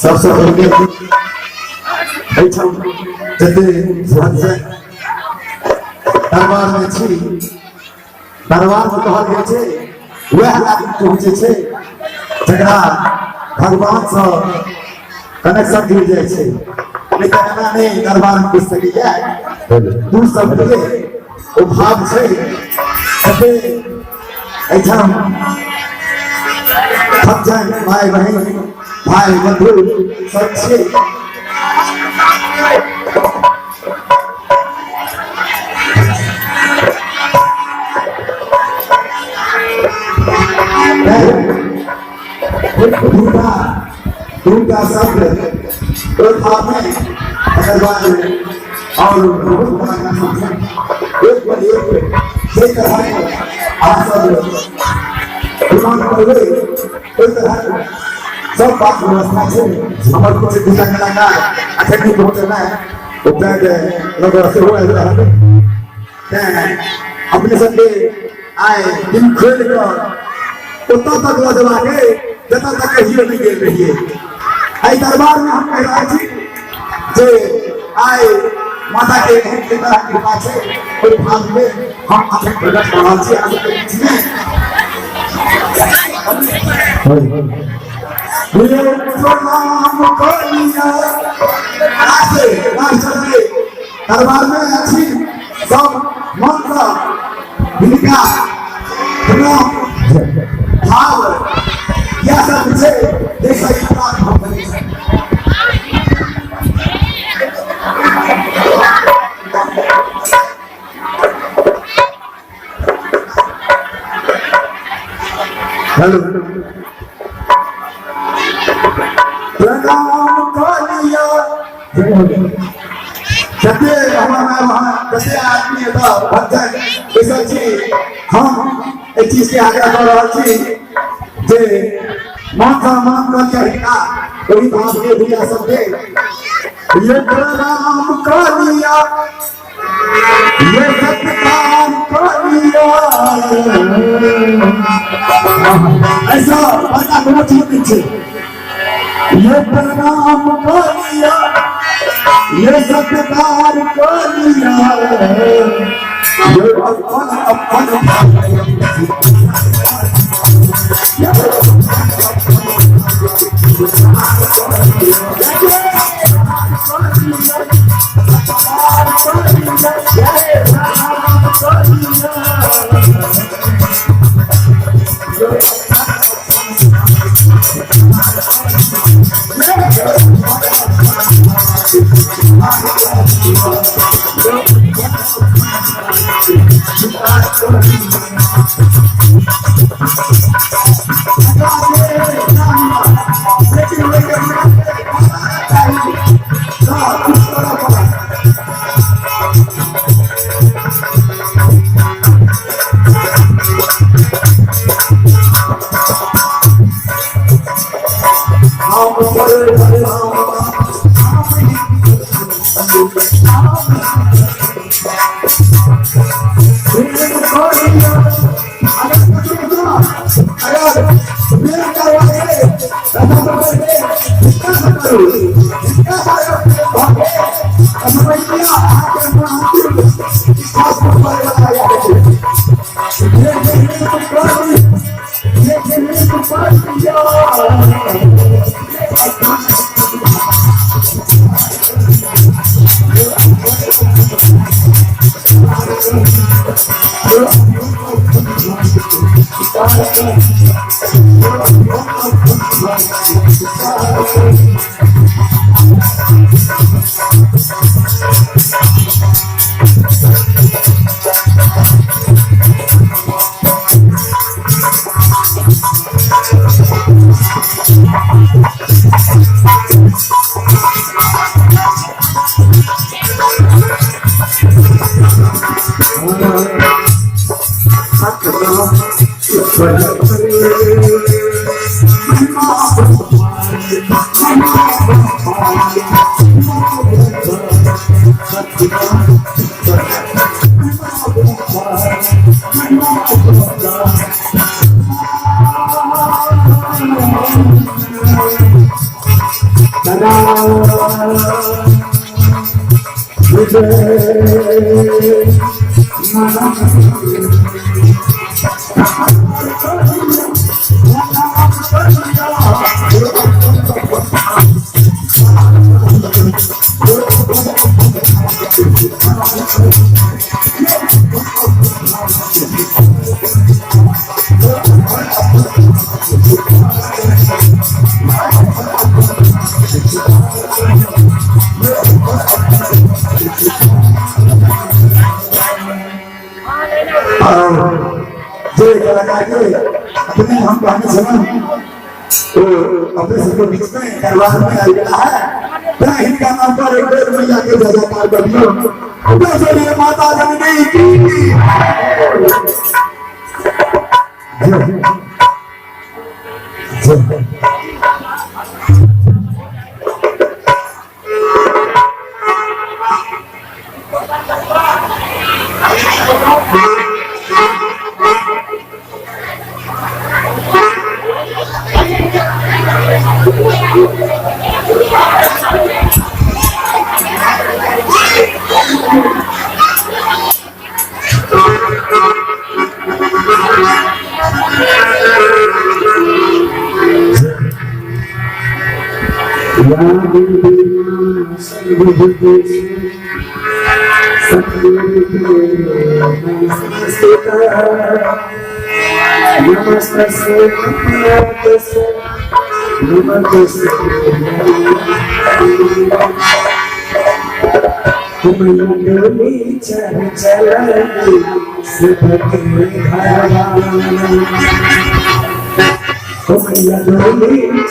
सबसे पहले एहिठाम जते दरबार में छी, दरबार में कहल गेल छै वएह आदमी पहुँचे छै जकरा भगवान से कनेक्शन जुड़ जाइ छै, नहीं तऽ एना नहीं दरबार में घुसि सकैया। दूर सबके ओ भाव छै। जते एहिठाम भक्तजन भाई बहिन भाई बंधु सब छियै, दूटा दूटा शब्द ओहि भावमे, तकर बाद और बहुत कलाकार एक पर एक जे तरहक अहाँ सब डिमांड करबै ओहि तरहक सब बात व्यवस्था छै। हमर कुछ दूटा कलाकार अखन नहि पहुँचल है, ओ बैग लग सेहो आबि रहल, तेँ अपने सबके आइ दिल खोलि कऽ ओतऽ तक लऽ जेबाक अइ जतऽ तक कहियो नहि गेल रहियै। एहि दरबार मे हम कहि रहल छी जे आइ माता के एहन जे तरह कृपा छै ओहि भाव मे हम अखन प्रकट कऽ रहल छी अहाँ सबके बीच मे। प्रणाम करिया राष्ट्र दरबार में अछि सब मन से हिनका प्रणाम भाव यह सब छै जाहिसँ ई प्राप्त भऽ सकै छै। हेलो, प्रणाम करिया। जते हमर माय वहाँ जते आदमी एतऽ भक्तजन बैसल छी, हम एहि चीज के आग्रह कऽ रहल छी जे मन सँ मन कऽ लिअ हिनका ओहि भाव के भैया सबके। ये प्रणाम करिया, ये सत्कार करिया, ऐसा बड़का कोनो चीज नहीं छै। ये प्रणाम करिया, ये सत्कार करिया, ये अपन अपन अपने हम कहने सुना तो अपने सबके बीच में दरबार में आ गया है। इनका नाम पर एक बेर मैया के जय जयकार कर दियो। बोलिए माता जननी की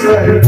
जय।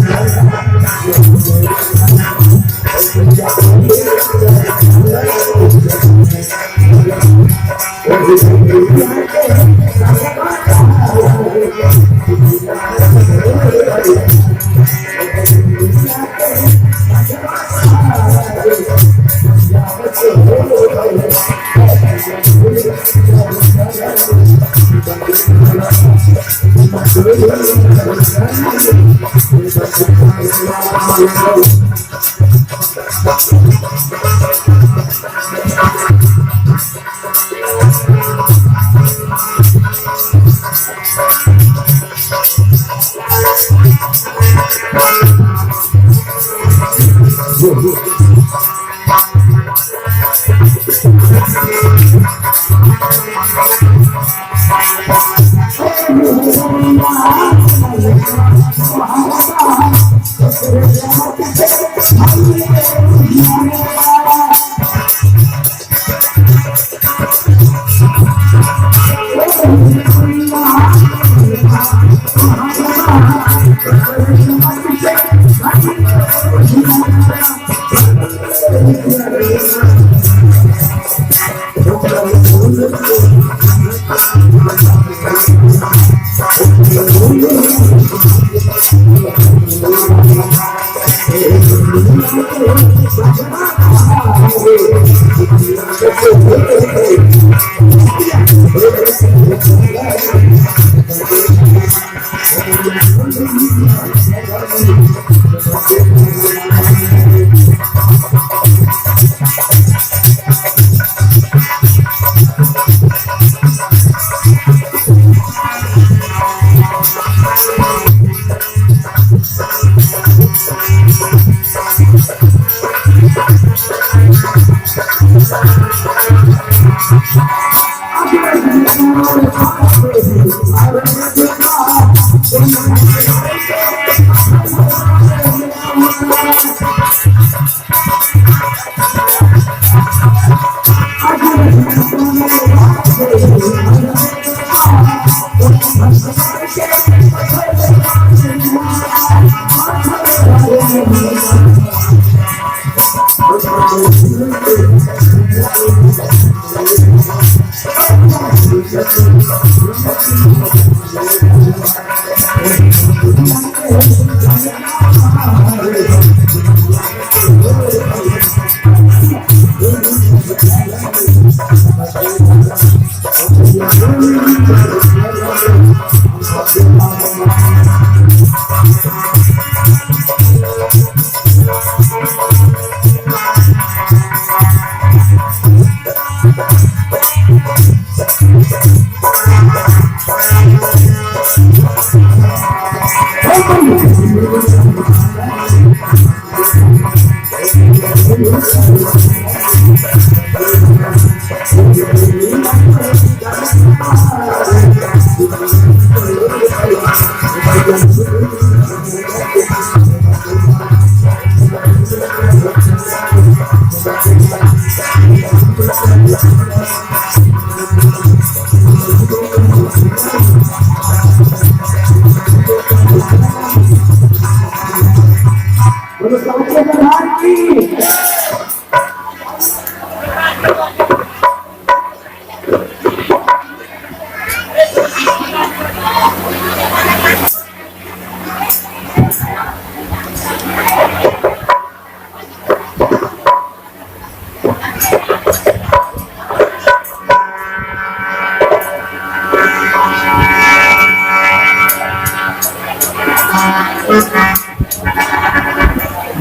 बोलो सबके प्रधान की।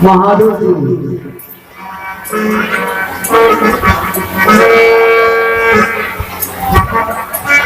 महादेव जी।